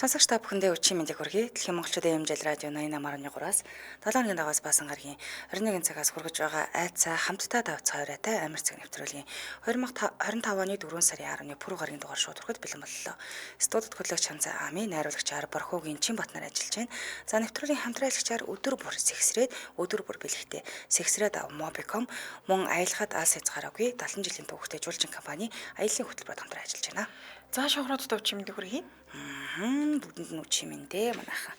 Сонсогч та бүхэндээ өчийн мэндийг хүргэе. Дэлхийн монголчуудын хэмжээл радио 88.3-аас 7 хоногийн дагаас баасан гарагийн 21 цагаас хүргэж байгаа айцаа хамтдаа тавцгаа оройтой амар цаг нэвтрүүлгийн 2025 оны 4 сарын 10-ны пүрэв гарагийн дугаар шууд хүрэхэд бэлэн боллоо. Студид хөтлөгч Ханзаа Ами, найруулагчаар Борхогийн Чин Батнаар ажиллаж байна. За нэвтрүүлгийн хамтран ажиллагчаар өдөр бүр сэгсрээд өдөр бүр бэлэгтэй. Сэгсрээд Mobicom мөн аялахад алс хязгаараагүй 70 жилийн түүхтэй жуулчин компани аяллаа хөтөлбөрөд хамтран ажиллаж байна. За шонгородод өчийн мэндийг хүргэе. Бүгдэнд нь өчийн мэндэ манайхан.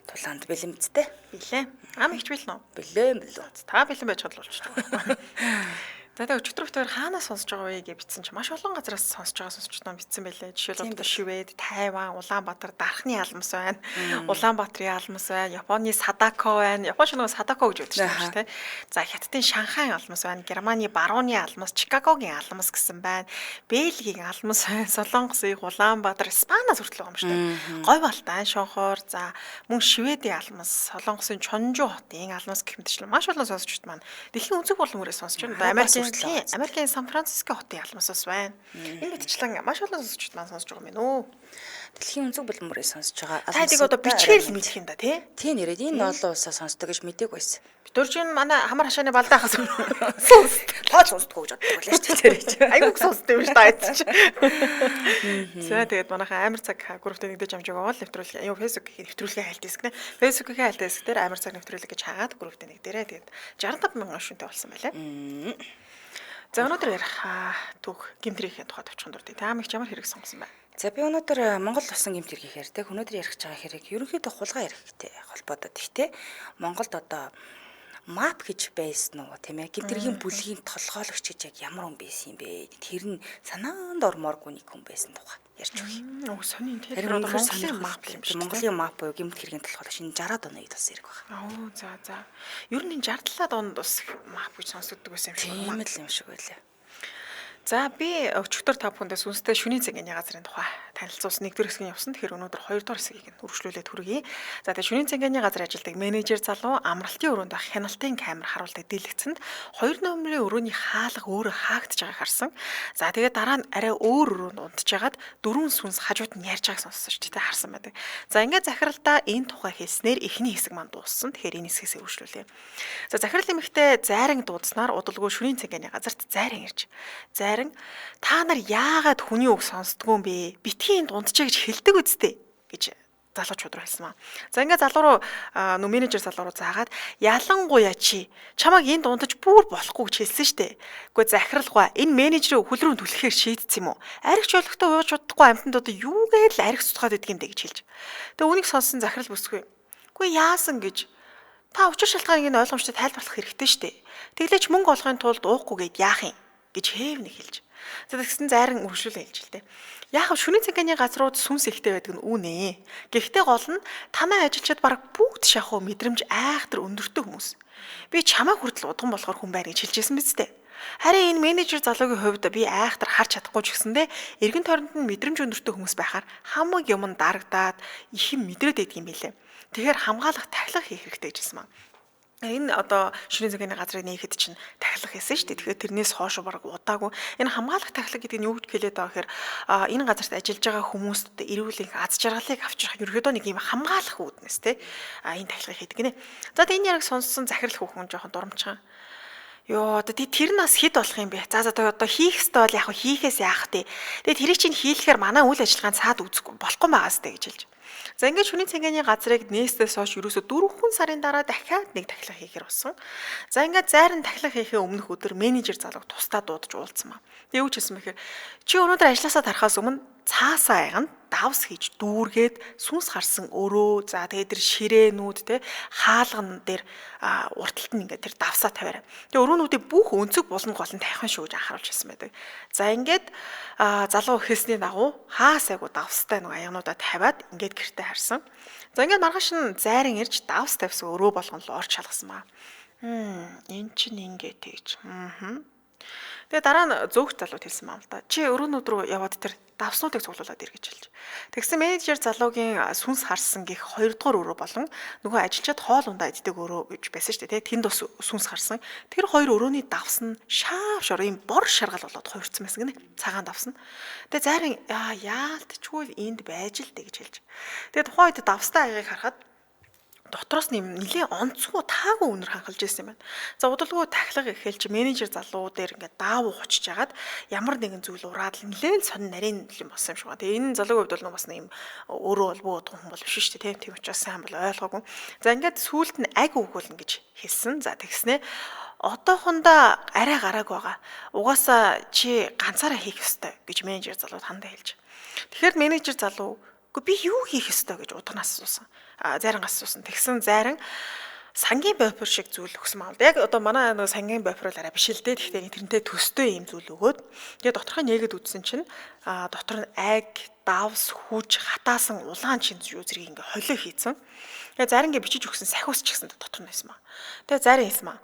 Тулаанд бэлэн бидтэй. Билээ. Ам ихч бэлэн үү? Бэлэн бэлэн. Та бэлэн байж чадвал болчих жоох. За тэгээ өчигдөр битээр хаанаас сонсож байгаа вэ гэж бичсэн чинь маш олон газараас сонсож байгаа сонсогчдоо бичсэн байлээ. Жишээлбэл одоо Швед, Тайван, Улаанбаатар, Дархны алмас байна. Улаанбаатарын алмас байна. Японы Садако байна. Япон нөгөө Садако гэж үздэг юм шүү дээ. За Хятадын Шанхай алмас байна. Германы Барууны алмас, Чикагогийн алмас гэсэн байна. Бельгийн алмас байна. Солонгосын Улаанбаатар, Испаниас хүртэл байгаа юм шүү дээ. Говь Алтай, Шонхоор, за мөн Шведийн алмас, Солонгосын Чонжу хотын алмас гэх мэтчлэн маш олон сонсогчд маань дэлхийн өнцөг булан мөрөөс сонсож байна. Америкийн Америкийн Сан Франциско хотын алмас бас байна. Энэ мэтчлэн маш олон сонсогчд маань сонсож байгаа юм байна уу? Дэлхийн өнцөг булан мөрөөс сонсож байгаа. Та хэдийг одоо бичгээр л мэдэх юм да тий? Тий нэрээд энэ олон улсаа сонсдог гэж мдээгүй байсан. Бид өөр чинь манай хамар хашааны балдаахаас сонсдог. Тоо сонсдгоо гэж боддог байлаа шүү дээ. Айгууг сонсдог юм шүү дээ айц чи. За тэгээд манайхан амар цаг групптэй нэгдэж амжаагаа бол нэвтрүүлэг юу Facebook-ийн нэвтрүүлгийн хайлт хэсэг нэ. Facebook-ийн хайлт хэсэг дээр амар цаг нэвтрүүлэг гэж хаагаад групптэй нэгдэрээ. Тэгээд 65 мянган шүнтэй болсон байлаа. За өнөөдөр ярих түүх гэмтрийн тухай товчхон дурдъя. Та амигч ямар хэрэг сонгосон бэ? За би өнөөдөр Монгол улсын гэмт хэргийг ярьдаг. Өнөөдөр ярих гэж байгаа хэрэг ерөнхийдөө хулгай хэрэгтэй холбоотой. Гэхдээ Монголд одоо мап гэж байсан уу тийм ээ? Гэмт хэргийн бүлгийн толгойлогч гэж яг ямар хүн байсан юм бэ? Тэр нь санаанд ормооргүй нэг хүн байсан тухай ярьж өгье. Өө сонин тэр одоо Монголын мап юм шиг. Монголын мап буюу гэмт хэргийн толгойлогч энэ 60-аад оны үед бас хэрэг байна. Оо за за. Ер нь энэ 60-аад онд бас мап гэж сонсогддог байсан юм шиг байна. Тийм л юм шиг байлаа. За би өчигдөр та бүхэндээ сүнстэй шүний цэнгэний газрын тухай танилцуулсан нэгдүгээр хэсгийг явсан. Тэгэхээр өнөөдөр хоёрдугаар хэсгийг нь үргэлжлүүлээд хүргэе. За тэгээ шүний цэнгэний газар ажилладаг менежер залуу амралтын өрөөнд байх хяналтын камер харуулдаг дэлгэцэнд 2 номерын өрөөний хаалга өөрөө хаагдж байгааг харсан. За тэгээ дараа нь арай өөр өрөөнд унтжгаад дөрвөн сүнс хажууд нь ярьж байгааг сонссон шүү дээ харсан байдаг. За ингээд захиралдаа энэ тухай хэлснээр эхний хэсэг маань дууссан. Тэгэхээр энэ хэсгээс үргэлжлүүлье. За захирал эмэгтэй зайран дуудснаар удалгүй шүний цэнгэний газарт зайран ирж. Зайран та нар яагаад хүний үг сонсдгоо юм бэ? Битгий энд унтжээ гэж хэлдэг үсттэй гэж залуучууд руу хэлсэн маа. За ингээд залуу руу нөө менежер залуу руу заагаад ялангуяа чи чамайг энд унтаж бүр болохгүй гэж хэлсэн штэ. Үгүй захиралгүй энэ менежерийн хөл рүү түлхэхээр шийдсэн юм уу? Аригч ойлгохтой ууж удахгүй амьтанд одоо юугээд л ариг сутгаад идэх юм бэ гэж хэлж. Тэгээ үүнийг сонссон захирал бүсгүй. Үгүй яасан гэж та учир шалтгааныг нь ойлгомжтой тайлбарлах хэрэгтэй штэ. Тэглээч мөнгө олохын тулд уухгүй гэд яах юм гэж хэв нэг хэлж. За тэгсэн зайран үргэлжлүүлэн хэлж л дээ. Яг нь шүний цэнгэний газрууд сүнс ихтэй байдаг нь үүнэ. Гэхдээ гол нь танай ажилчид бараг бүгд шахуу мэдрэмж айхтар өндөртэй хүмүүс. Би чамайг хүртэл удган болохоор хүн байна гэж хэлжсэн биз дээ. Харин энэ менежер залуугийн хувьд би айхтар харж чадахгүй ч гэсэндээ эргэн тойронд нь мэдрэмж өндөртэй хүмүүс байхаар хамаг юм дарагдаад их юм мэдрээд байдаг юм билээ. Тэгэхээр хамгаалах тахилга хийх хэрэгтэй гэж хэлсэн маа. Энэ одоо шүний цэнгэний газрыг нээхэд чинь тахилга хийсэн шүү дээ. Тэгэхээр тэрнээс хойш бараг удаагүй. Энэ хамгаалах тахилга гэдэг нь юу гэж хэлээд байгаа гэхээр энэ газарт ажиллаж байгаа хүмүүст эрүүл энх аз жаргалыг авчрах ерөөдөө нэг юм хамгаалах үүднээс те энэ тахилгыг хийдэг гинэ. За энэ яриг сонссон захирал хүүхэн жоохон дурамчхан. Йоо одоо тэр нь бас хэд болох юм бэ? За за одоо хийх ёстой бол яг хийхээс яах вэ? Тэгээ тэрийг чинь хийлэхээр манай үйл ажиллагаанд цаад үзэхгүй болохгүй байгаас тэ гэж хэлж. За ингээд шүний цэнгэний газрыг нээснээс хойш ерөөсө 4 сарын дараа дахиад нэг тахилга хийхээр болсон. За ингээд зайран тахилга хийхээ өмнөх өдөр менежер залууг тусдаа дуудаж уулзсан маа. Тэгээ юу ч хэлсэн бэхээр чи өнөөдөр ажилласаа тарахаас өмнө цаасаа айганд давс хийж дүүргээд сүнс харсан өрөө за тэгээд тэр ширээнүүд те хаалган дээр урталт нь ингээд тэр давсаа тавиарай. Тэгээ өрөөнүүдийг бүх өнцөг булан гол нь тавих шүү гэж анхааруулж хэлсэн байдаг. За ингээд залуу хэлсний дагуу хаасайгуу давстай нэг аягнуудаа тавиад ингээд гэртээ харсан. За ингээд маргааш нь зайран ирж давс тавьсан өрөө болгон л орч шалгасан маа. Эн чинь ингээд тэгж. Тэгээ дараа нь зөөгч залууд хэлсэн юм л да. Чи өрөөнүүд рүү яваад тэр давснуудыг цуглуулад ир гэж хэлж. Тэгсэн менежер залуугийн сүнс харсан гих 2 дугаар өрөө болон нөгөө ажилчид хоол ундаа иддэг өрөө гэж байсан шүү дээ. Тэнд бас сүнс харсан. Тэр хоёр өрөөний давс нь шаав шор ийм бор шаргал болоод хувирсан байсан гинэ. Цагаан давс нь. Тэгээ зайран яалтчгүй энд байж л дээ гэж хэлж. Тэгээ тухайн үед давстай аягийг харахад дотроос нь нэлээд онцгой таагүй үнэр ханхалж ирсэн юм байна. За удалгүй тахилга эхэлж менежер залуу дээр ингээд даав уучж хагаад ямар нэгэн зүйл ураад л нэлээд сонин нарийн юм болсон юм шиг байна. Тэгээ энэ залуугийн хувьд бол бас нэг юм өөрөө бол бүү удах хүн бол биш шүү дээ. Тийм учраас сайн бол ойлгоогүй. За ингээд сүүлд нь аг өгүүлнэ гэж хэлсэн. За тэгснээ одоохондоо арай гарааг байгаа. Угаасаа чи ганцаараа хийх ёстой гэж менежер залууд хандаа хэлж. Тэгэхээр менежер залуу үгүй би юу хийх ёстой гэж удагнаас асуусан. Зайрангаас асуусан. Тэгсэн зайран сангийн бофер шиг зүйл өгсөн маа. Яг одоо манай нэг сангийн бофер бол арай биш л дээ. Гэхдээ тэрнтэй төстэй ийм зүйл өгөөд тэгээ доторх нь нээгээд үзсэн чинь дотор нь аг, давс, хүж, хатаасан улаан чин юу зэрэг ингээ холио хийцэн. Тэгээ зайрангээ бичиж өгсөн сахиус ч гэсэн дотор нь байсан маа. Тэгээ зайран хэлсэн маа.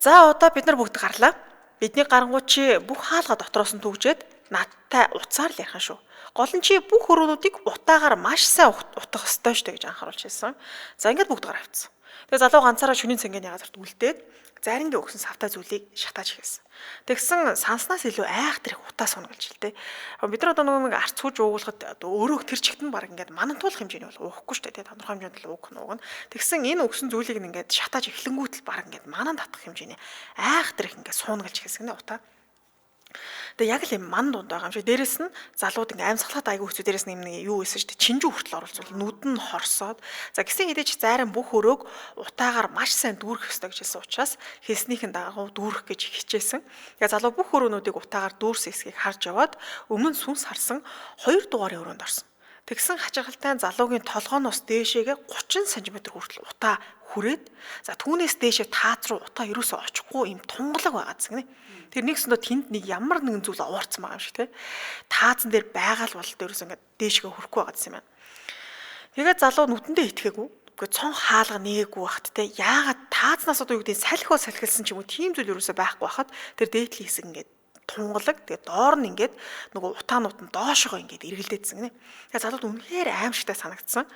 За одоо бид нар бүгд гарлаа. Бидний гарангуй чи бүх хаалга дотроос нь түгжээд надтай уцаар л ярих шүү. Гол нь чи бүх өрөөнүүдийг утаагаар маш сайн утгах ёстой шүү дээ гэж анхааруулж хэлсэн. За ингээд бүгд гар авцсан. Тэгээ залуу ганцаараа шөнийн цэнгэний газарт үлдээд зарингийн өгсөн савтай зүйлийг шатааж эхэлсэн. Тэгсэн санснаас илүү айхтар их утаа сууна гэж хэлтэй. Бид нар одоо нөгөө нэг арц хүж уугуулахад одоо өөрөө тэр чигт нь баг ингээд манантуулах хэмжээний бол уухгүй шүү дээ. Тодорхой хэмжээнд л уух нуугна. Тэгсэн энэ өгсөн зүйлийг ингээд шатааж эхлэнгүүт л баг ингээд манан татах хэмжээний айхтар их ингээд сууна гэж хэлсэн гэнэ утаа. Тэгээ яг л юм ман дунд байгаа юм шиг. Дээрэс нь залууд ингээ амьсгалахад айгүй хэцүү. Дээрэс нь юм нэг юу байсан шүү дээ. Чинжүү хүртэл оролцвол нүд нь хорсоод. За гисэн хэдий ч зайран бүх өрөөг утаагаар маш сайн дүүрэх ёстой гэж хэлсэн учраас хэлснийхэн дагуу дүүрэх гэж хичээсэн. Тэгээ залуу бүх өрөөнүүдийг утаагаар дүүрсэн хэсгийг харж яваад өмнө сүнс харсан 2 дугаарын өрөөнд орсон. Тэгсэн хачирхалтай залуугийн толгооноос дээшээгээ 30 см хүртэл утаа хүрээд за түүнээс дээшээ тааз руу утаа ерөөсөө очихгүй юм тунгалаг байгаа гэсэн гинэ. Тэр нэгсэндээ тэнд нэг ямар нэгэн зүйл овоорцсон байгаа юм шиг те. Таазан дээр байгаа л бололтой ерөөсөө ингээд дээшгээ хүрэхгүй байгаа гэсэн юм байна. Тэгээд залуу нүдэндээ итгээгүй. Үгүй цон хаалга нээгүй бахт те. Яагаад таазнаас одоо юу гэдэг салхио салхилсан ч юм уу тийм зүйл ерөөсөө байхгүй бахад тэр дээдлийн хэсэг ингээд тунгалаг тэгээ доор нь ингээд нөгөө утаанууд нь доошогоо ингээд эргэлдээдсэн гинэ. Тэгээ залууд үнэхээр аимшигтай санагдсан.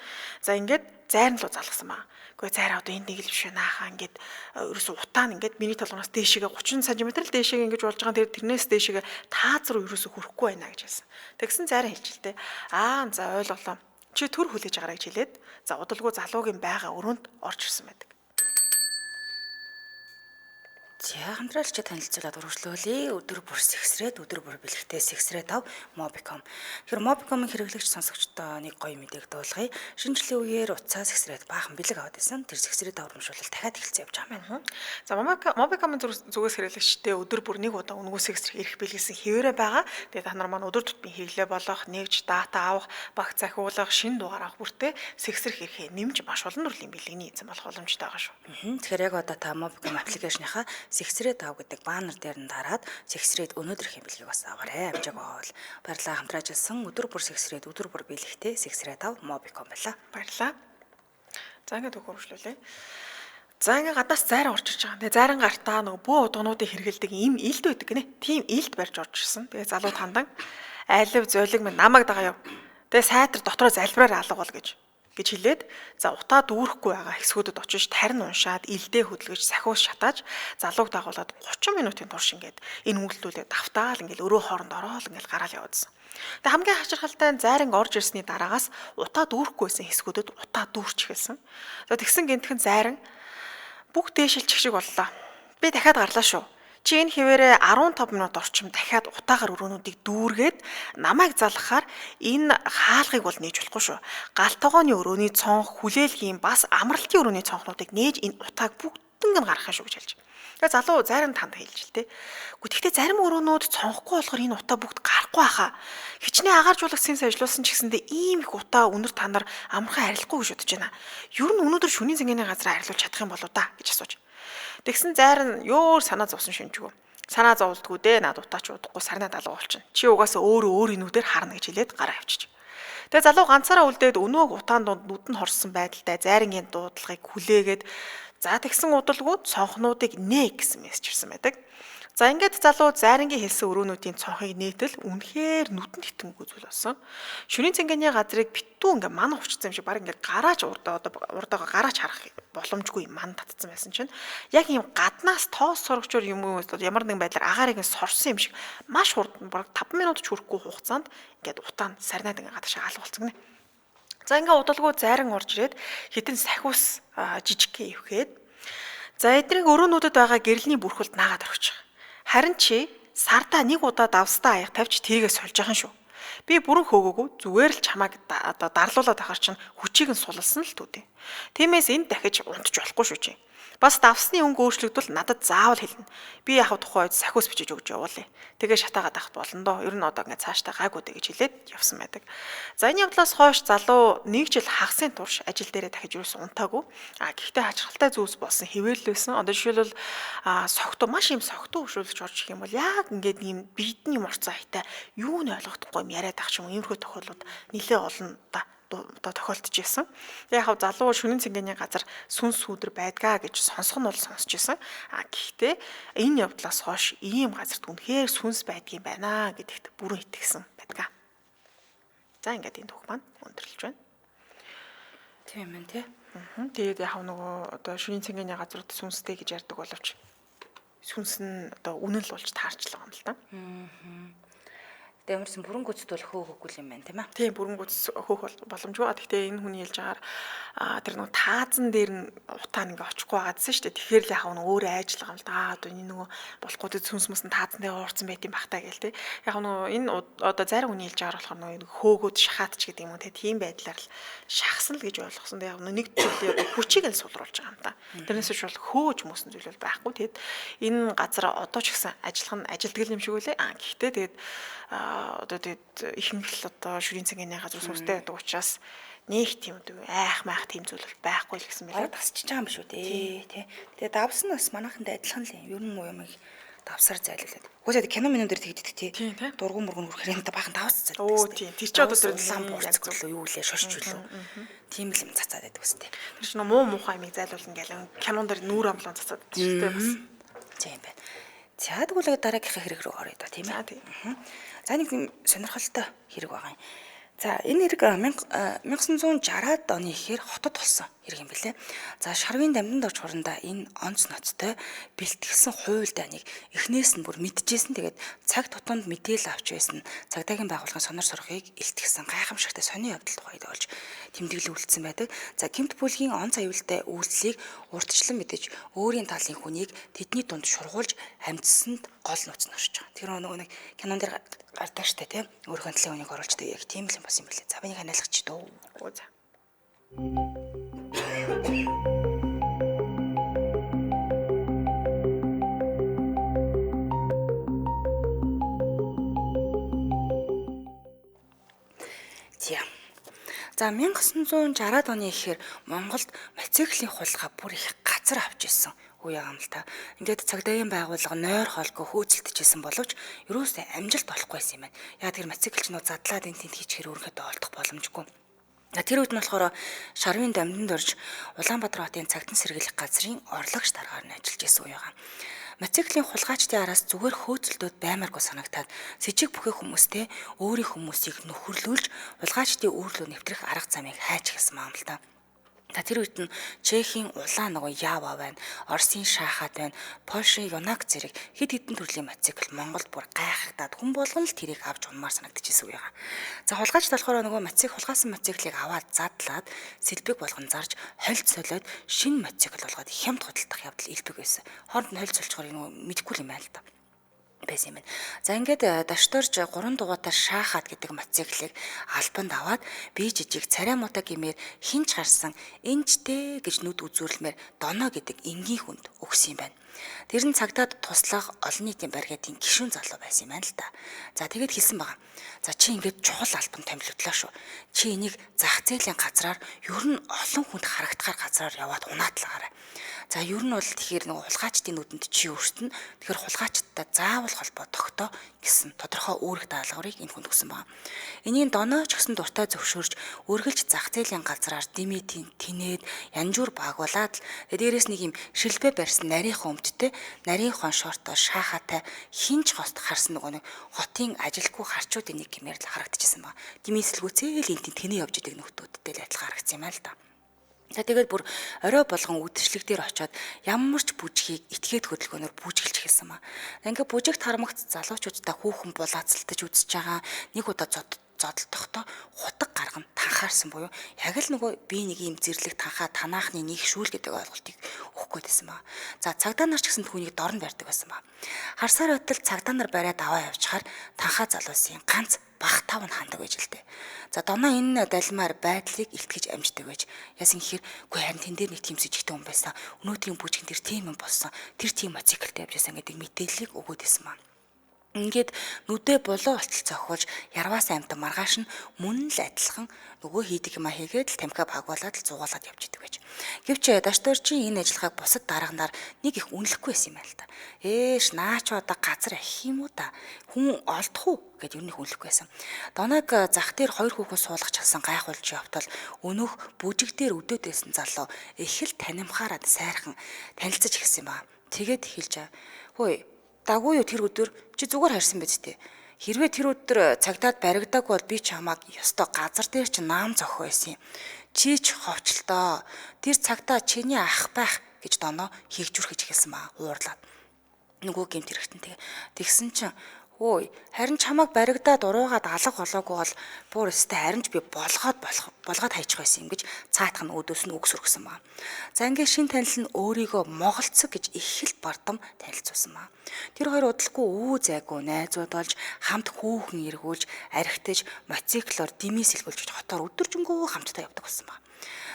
За ингээд зайран руу залгасан маа. Гэхдээ зайраа одоо энд нэг л биш байна хаа ингээд ерөөсө утаа нь ингээд миний толгоноос дээшээгээ 30 см л дээшээгээ ингэж болж байгаа. Тэр тэрнээс дээшээгээ тааз руу ерөөсө хүрэхгүй байна гэж хэлсэн. Тэгсэн зайран хэлчихэлтэй. Аа за ойлголоо. Чи төр хүлээж агараа гэж хэлээд за удалгүй залуугийн байгаа өрөөнд орж ирсэн байдаг. За хамтраалагчид танилцуулаад үргэлжлүүлье. Өдөр бүр сэгсрээд өдөр бүр бэлэгтэй сэгсрээ 5 Mobicom. Тэгэхээр Mobicom-ын хэрэглэгч сонсогчдоо нэг гоё мэдээг дуулгая. Шинэ жилийн үеэр утсаа сэгсрээд баахан бэлэг аваад исэн. Тэр сэгсрээ 5 урамшуулал дахиад эхэлсэн явж байгаа юм байна. За Mobicom-ын зүгээс хэрэглэгчдээ өдөр бүр нэг удаа үнэгүй сэгсрэх эрх бэлгэлсэн хэвээрээ байгаа. Тэгээ та нар маань өдөр тутмын хэрэглээ болох, нэгж дата авах, багц захиулах, шинэ дугаар авах бүртээ сэгсрэх эрхээ нэмж маш олон төрлийн бэлгэний эзэн болох боломжтой байгаа шүү. Тэгэхээр яг одоо та Mobicom аппликейшнийхаа сэгсрээ 5 гэдэг баннер дээр нь дараад сэгсрээд өнөөдрхийн бэлгийг бас аваарэ. Амжааг байвал баярлалаа. Хамтран ажилласан өдөр бүр сэгсрээд өдөр бүр бэлэгтэй сэгсрээ 5 Mobicom байлаа. Баярлалаа. За ингээд хөрвүүлээ. За ингээд гадаас зайран орж ирж байгаа. Тэгээ зайран гартаа нөгөө бөө удгнуудыг хэрэгэлдэг ийм илд байдаг гинэ. Тийм илд барьж орж ирсэн. Тэгээ залууд хандан айлв зөөлөг минь намайг дагаа яв. Тэгээ сайтар дотроо залбираар алга бол гэж хэлээд за утаа дүүрэхгүй байгаа хэсгүүдэд очиж тарин уншаад илдээ хөдөлгөж сахиус шатааж залууг дагуулад 30 минутын турш ингээд энэ үйлдэлүүдээ давтаал ингээд өрөө хооронд ороод ингээд гараал яваадсан. Тэгээ хамгийн хачирхалтай нь зайранг орж ирсний дараагаас утаа дүүрэхгүй байсан хэсгүүдэд утаа дүүрч эхэлсэн. За тэгсэн гинтхэн зайран бүх дээшилчих шиг боллоо. Би дахиад гарлаа шүү. Чи энэ хэвээрээ 15 минут орчим дахиад утаагаар өрөөнүүдийг дүүргээд намайг залгахаар энэ хаалгыг бол нээж болохгүй шүү. Гал тогооны өрөөний цонх, хүлээлгийн бас амралтын өрөөний цонхнуудыг нээж энэ утааг бүгднийг нь гаргах шүү гэж хэлж. Тэгээ залуу зарим танд хэлж л тээ. Гэхдээ зарим өрөөнүүд цонхгүй болохоор энэ утаа бүгд гарахгүй хаа. Хичнээн агааржуулагч сенс ажиллуулсан ч гэсэндээ ийм их утаа өнөр та нар амархан арилахгүй гэж бодож байна. Ер нь өнөөдөр шөнийн зэнгэний газар арилуулж чадах юм болоо да гэж асууж. Тэгсэн зайран ёор санаа зовсон шинжгүй. Санаа зовлдгүй дээ над утаач удахгүй сарнаа далга болчихно. Чи угаасаа өөрөө өөр нүдээр харна гэж хэлээд гараа авчиж. Тэгээ залуу ганцаараа үлдээд өнөөг утаан дунд нүд нь хорсон байдалтай зайрангийн дуудлагыг хүлээгээд за тэгсэн удалгүй цонхнуудыг нээ гэсэн мессеж ирсэн байдаг. За ингээд залуу зайрангийн хэлсэн өрөөнүүдийн цонхыг нээтэл үнэхээр нүдэнд хитэнгүй зүйл болсон. Шөнийн цэнгэний газрыг битүү ингээ ман хувчсан юм шиг баг ингээ гараач урдаага гараач харах боломжгүй ман татцсан байсан чинь яг ийм гаднаас тоос сорогчор юм уу ямар нэгэн байдлаар агаарыг нь сорсон юм шиг маш хурдан бараг 5 минут ч хүрэхгүй хугацаанд ингээд утаа нь сарнаад ингээ гадаашаа алга болсон гинэ. За ингээ удалгүй зайран орж ирээд хитэн сахиус жижигхэн ивхэд за эднийг өрөөнүүдэд байгаа гэрэлний бүрхэлд наагаад орчих. Харин чи сардаа нэг удаа давстаа аяг тавьж тэрийгэ сольж яхан шүү. Би бүрэн хөөгөөгүй зүгээр л чамайг одоо дарлуулад ахар чинь хүчийг нь сулалсан л түүдээ. Тиймээс энэ дахиж унтж болохгүй шүү чи. Бас давсны өнгө өөрчлөгдвөл надад заавал хэлнэ. Би яхав тухайн үед сахиус бичиж өгч явуулъя. Тэгээ шатаагаад авах болно доо. Ер нь одоо ингээд цаашдаа гайгүй дээ гэж хэлээд явсан байдаг. За энэ явдлаас хойш залуу нэг жил хагасын турш ажил дээрээ дахиж юусэн унтаагүй. А гэхдээ хачирхалтай зүйлс болсон хэвээл байсан. Одоо жишээлбэл согтуу маш юм согтуу хөшөөлөж орж ирэх юм бол яг ингээд ийм бидний юм орцсон хайтай юу нь ойлгохдохгүй юм яриад ах ч юм уу иймэрхүү тохиолдлууд нэлээ олон да одоо тохиолдож исэн. Тэгээ яг залуу шөнийн цэнгэний газар сүнс сүүдэр байдгаа гэж сонсох нь бол сонсч исэн. А гэхдээ энэ явдлаас хойш ийм газарт үнэхээр сүнс байдгийн байна гэдэгт бүрэн итгэсэн байдгаа. За ингээд энэ түүх маань өндөрлөж байна. Тийм юм тий. Тэгээд яг нөгөө одоо шөнийн цэнгэний газрууд сүнстэй гэж ярьдаг боловч сүнс нь одоо үнэн л болж таарчлаа юм л да. Тэгээ ямарсан бүрэн гүйцэд бол хөөхөхгүй юм байна тийм ээ. Тийм бүрэн гүйц хөөх боломжгүй. Гэхдээ энэ хүний хэлж байгаагаар тэр нөгөө таазан дээр нь утаа ингээ очихгүй байгаадсэн шүү дээ. Тэгэхээр л яг нөгөө өөр айжлага юм л да. Одоо энэ нөгөө болохгүй сүнс мөс нь таазан дээр уурсан байт юм бах та гээл те. Яг нөгөө энэ одоо зарим хүний хэлж байгаагаар болохоор нөгөө хөөгөөд шахаад ч гэдэг юм уу те. Тийм байдлаар л шахсан л гэж ойлгосон. Тэгээ яг нэг зүйлээ одоо хүчийг л сулруулж байгаа юм та. Тэрнээс биш бол хөөж мөсөн зүйл бол байхгүй. Тэгэд энэ газар одоо ч гэсэн ажиллах нь ажилдгал юм шиг үлээ. Гэхдээ тэгээд одоо тэгээд ихэнх л одоо шүрийн цэнгэний газар сүнстэй байдаг учраас нэг тийм үү айх майх тийм зүйл бол байхгүй л гэсэн мэлээ. Тасчиж байгаа юм шүү дээ тий. Тэгээд давсан нь бас манайхантай адилхан л юм. Ер нь муу юм давсаар зайлуулад. Угсаа кино минь дээр тэгдэг тий. Дургуун мургуун хүрхээр энэ бахан давс зайлуулдаг. Оо тий. Тэр чи одоо тэр улаан буурцаг лөө юу лээ шошч үлээ. Тийм л юм цацаад байдаг үстэй. Тэр чинь муу муухай юмыг зайлуулна гэл кинон дээр нүүр амлан цацаад байдаг шүү дээ бас. Тийм байна. За тэгвэл дараагийнхаа хэрэг рүү оръё доо тийм ээ. За нэг юм сонирхолтой хэрэг байгаа юм. За энэ хэрэг 1960-аад оны ихээр хотод болсон хэрэг юм билээ. За шарвын дамданд орж хурандаа энэ онц ноцтой бэлтгэсэн хууль дайныг эхнээс нь бүр мэдчихсэн. Тэгээд цаг тутамд мэдээлэл авч байсан цагдаагийн байгууллагын сонор сорохыг илтгэсэн гайхамшигтай сони явдал тухайд болж тэмдэглэл үлдсэн байдаг. За гэмт бүлгийн онц аюултай үйлдэлийг урдчлан мэдэж өөрийн талын хүнийг тэдний дунд шургуулж амжсанд гол нууц нь орж байгаа. Тэр нөгөө нэг кинон дээр гардаг штэ тий. Өөрийнхөө талын хүнийг оруулждаг яг тийм л юм бас юм билээ. За бинийг ханиалгач дөө. Оо за. За. За 1960-аад оны ихээр Монголд мотоциклийн хулгай бүр их газар авч ирсэн үе юм л та. Ингээд цагдаагийн байгууллага нойр холгүй хөөцөлдөж исэн боловч ерөөсөө амжилт олохгүй байсан юм байна. Яг тэр мотоциклч нуу задлаад энэ тэнд хийчихэр өөрийнхөө олдох боломжгүй. Тэр үед нь болохоор шарвын дамданд орж Улаанбаатар хотын цагтан сэргийлэх газрын орлогч даргаар нь ажиллаж исэн үе байгаа. Мотоциклийн хулгайчдын араас зүгээр хөөцөлдөөд баймааргүй санагтаад сэжиг бүхий хүмүүстэй өөрийн хүмүүсийг нөхөрлүүлж хулгайчдын үүрлөө нэвтрэх арга замыг хайж эхэлсэн юм л та. За тэр үед нь Чехийн улаан нөгөө Ява байна, Оросын Шахат байна, Польшийн Юнак зэрэг хэд хэдэн төрлийн мотоцикл Монголд бүр гайхагдаад хүн болгон л тэрийг авч унмаар санагдчихсэн үе байгаа. За хулгайч болохоор нөгөө мотоцикл хулгайлсан мотоциклыг аваад задлаад сэлбэг болгон зарж хольд солиод шинэ мотоцикл болгоод хямд худалдах явдал элбэг байсан. Хооронд нь хольд солилцохоор нөгөө мэдэхгүй юм байна л да байсан юм байна. За ингээд Дашторж 3 дугуйтаар Шаахат гэдэг мотоциклыг албанд аваад бие жижиг царай муутай гэмээр хинч гарсан энэчтэй гэж нүд үзүүрлэмээр Доно гэдэг энгийн хүнд өгсөн юм байна. Тэр нь цагдаад туслах олон нийтийн баригатын гишүүн залуу байсан юм байна л да. За тэгээд хэлсэн байгаа. За чи ингээд чухал албан томилогдлоо шүү. Чи энийг зах зээлийн газраар ер нь олон хүнд харагдахаар газраар яваад унаатлагаарай. За ер нь бол тэгэхээр нөгөө хулгайчдын нүдэнд чи өртөн. Тэгэхээр хулгайчдтай заавал холбоо тогтоо гэсэн тодорхой үүрэг даалгаврыг энэ хүнд өгсөн байна. Энийг Доноо ч гэсэн дуртай зөвшөөрч үргэлж зах зээлийн газраар дими тэнээд янжуур багуулаад л дээрээс нэг юм шилбэ барьсан нарийнхан өмдтэй нарийн хон шортой шаахатай хинч хост харсан нөгөө нэг хотын ажилгүй харчуудын нэг гэмээр л харагдчихсан ба. Дими эсэлгүүцээл энэ тэнэ явж идэг нөхдүүдтэй л адилхан харагдсан юм аа л да. За тэгээд бүр орой болгон үдшилэг дээр очиод ямар ч бүжгийг этгээд хөдөлгөөнөөр бүжиглж эхэлсэн ба. Ингээ бүжигт харамгц залуучуудтай хүүхэн булаацалтаж үзэж байгаа. Нэг удаа зодолдохдоо хутаг гарган танхаарсан буюу яг л нөгөө би нэг юм зэрлэг танхаа танаахны нэг шүүл гэдэг ойлголтыг өгөх гээдсэн ба. За цагдаа нар ч гэсэн түүнийг дорн барьдаг байсан ба. Харсаар байтал цагдаа нар бариад аваа явчихаар танхаа залуусын ганц бах тав нь хандаг байж л дээ. За Доноо энэ далмаар байдлыг илтгэж амждаг байж. Яасан гэхээр үгүй харин тэн дээр нэг тийм сэжигтэй хүн байсан. Өнөөдрийн бүжгэн тэр тийм юм болсон. Тэр тийм мотоциклтэй явж байсан гэдэг мэдээллийг өгөөд исэн маань. Ингээд нүдэ болоо болтол цохиулж ярваас амт маргааш нь мөн л адилхан нөгөө хийдэг юма хийгээд л тамхиа багуулаад л зугаалаад явж идэг байж. Гэвч Дашдоржийн энэ ажиллагааг бусад дарга нар нэг их үнэлэхгүй байсан юм байна л та. Ээш наач одоо газар ах юм уу та. Хүн олдох уу гэд ер нь их үнэлэхгүй байсан. Доног зах дээр хоёр хүүхэн суулгах чалсан гайхуулж явтал өнөөх бүжиг дээр өдөөд байсан залуу их л танимхаарад сайрхан танилцаж эхэлсэн юм ба. Тэгээд хэлж хөөе дагуу юу тэр өдөр чи зүгээр харсан биз дээ. Хэрвээ тэр өдөр цагдаад баригдаагүй бол би чамайг ёстой газар дээр чи наам зохих байсан юм. Чи ч ховчлоо. Тэр цагтаа чиний ах байх гэж Доноо хийгжүрхэж эхэлсэн ба уурлаад. Нөгөө гэмт хэрэгтэн тэгээ. Тэгсэн чинь хөөе харин чамайг баригдаад уруугаад алга болоогүй бол бүр өстэй харин ч би болгоод болгоод хайчих байсан юм гэж цаатах нь өөдөөс нь үг сүргсэн ба. За ингээд шин танил нь өөрийгөө Моголцог гэж их л бардам танилцуулсан ба. Тэр хоёр удалгүй үү зайгүй найзууд болж хамт хүүхэн эргүүлж архитаж мотоциклоор дими сэлгүүлж хотоор өдөржингөө хамтдаа явдаг болсон ба.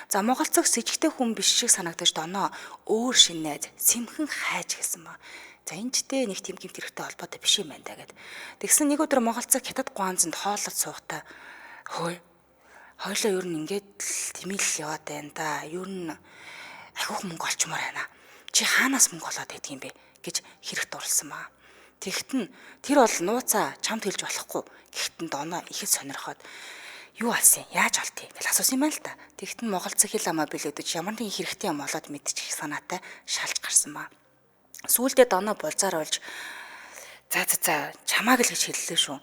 За Моголцог сэжигтэй хүн биш шиг санагдаж Доноо өөр шин найз Сэмхэн хайж эхэлсэн ба. За энэ ч тэ нэг тийм гэмт хэрэгтэй холбоотой биш юм байна да гэд. Тэгсэн нэг өдөр Моголцог хятад гуанзанд хооллоод суухдаа хөөе хойлоо ер нь ингээд л тэмээл яваад байна да. Ер нь ахиух мөнгө олчмоор байна. Чи хаанаас мөнгө олоод байдг юм бэ гэж хэрэг дурлсан ба. Тэгт нь тэр бол нууцаа чамд хэлж болохгүй. Гэхдээ Доноо ихэд сонирхоод юу алсан яаж олтыг гэж асуусан юм байна л та. Тэгт нь Моголцог хэл амаа билээдэж ямар нэгэн хэрэгтэй юм олоод мэдчих санаатай шалж гарсан ба. Сүүлдээ Доноо булзаар болж за за за чамааг л гэж хэллээ шүү.